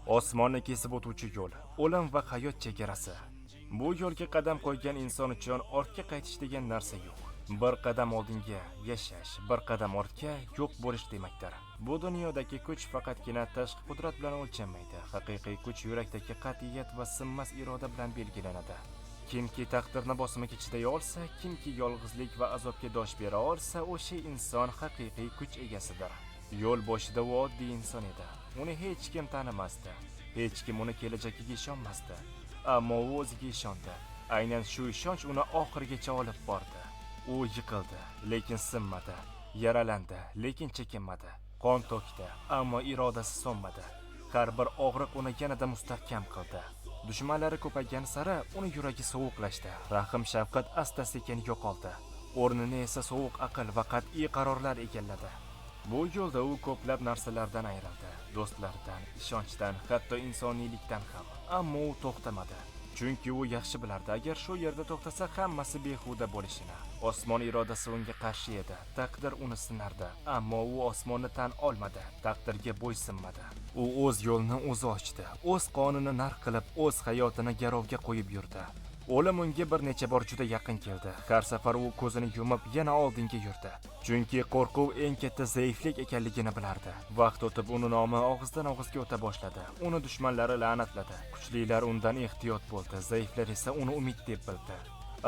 Osmonni kesib o'tuvchi yo'l, o'lim va hayot chegarasi. Bu yo'lga qadam qo'ygan inson uchun ortga qaytish degan narsa yo'q. Bir qadam oldinga yashash, bir qadam ortga yo'q bo'lish demakdir. Bu dunyodagi kuch faqatgina tashqi qudrat bilan o'lchanmaydi. Haqiqiy kuch yurakdagi qat'iyat va sinmas iroda bilan belgilanadi. Kimki taqdirni bosimiga chiday olsa, kimki yolg'izlik va azobga dosh bera olsa, o'sha inson haqiqiy kuch egasidir. Yo'l boshida u oddiy inson edi. Uni hech kim tanimasdi. Hech kim uni kelajagiga ishonmasdi. Ammo u o'ziga ishondi. Aynan shu ishonch uni oxirigacha olib bordi. U yiqildi, lekin sinmadi. Yaralandi, lekin chekinmadi. Qon to'kdi, ammo irodasi so'nmadi. Har bir og'riq uni yanada mustahkam qildi. Dushmanlari ko'paygan sari uni yuragi sovuqlashdi. Rahm shafqat asta-sekin yo'qoldi. O'rnini esa sovuq aql va qat'iy qarorlar egalladi. Bu yo'lda u ko'plab narsalardan ayrildi. Do'stlardan, ishonchdan, hatto insoniylikdan ham. Ammo u to'xtamadi. Chunki u yaxshi bilardi, agar shu yerda to'xtasa, hammasi behuda bo'lishini. Osmon irodasi unga qarshi edi. Taqdir uni sinardi, ammo u osmonni tan olmadi, taqdirga bo'ysunmadi. U o'z yo'lini o'zi ochdi, o'z qonini narx qilib, o'z hayotini garovga qo'yib yurdi. O'lim unga bir necha bor juda yaqin keldi. Har safar u ko'zini yumib yana oldinga yurdi. Chunki qo'rquv eng katta zaiflik ekanligini bilardi. Vaqt o'tib, uni nomi og'izdan og'izga o'ta boshladi. Uni dushmanlari la'natladi. Kuchlilar undan ehtiyot bo'ldi, zaiflar esa uni umid deb bildi.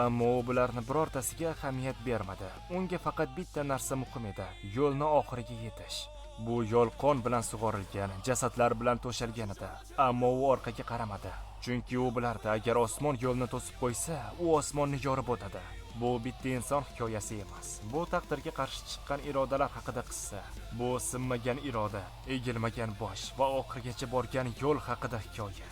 Ammo u bularni birortasiga ahamiyat bermadi. Unga faqat bitta narsa muhim edi: yo'lni oxiriga yetish. Bu yo'l qon bilan sug'orilgan, jasadlar bilan to'shalgan edi. Ammo u orqaga qaramadi. Chunki u bilardi, agar osmon yo'lni to'sib qo'ysa, u osmonni yorib o'tadi. Bu bitta inson hikoyasi emas. Bu taqdirga qarshi chiqqan irodalar haqida qissa. Bu sinmagan iroda, egilmagan bosh va oxirigacha borgan yo'l haqida hikoya.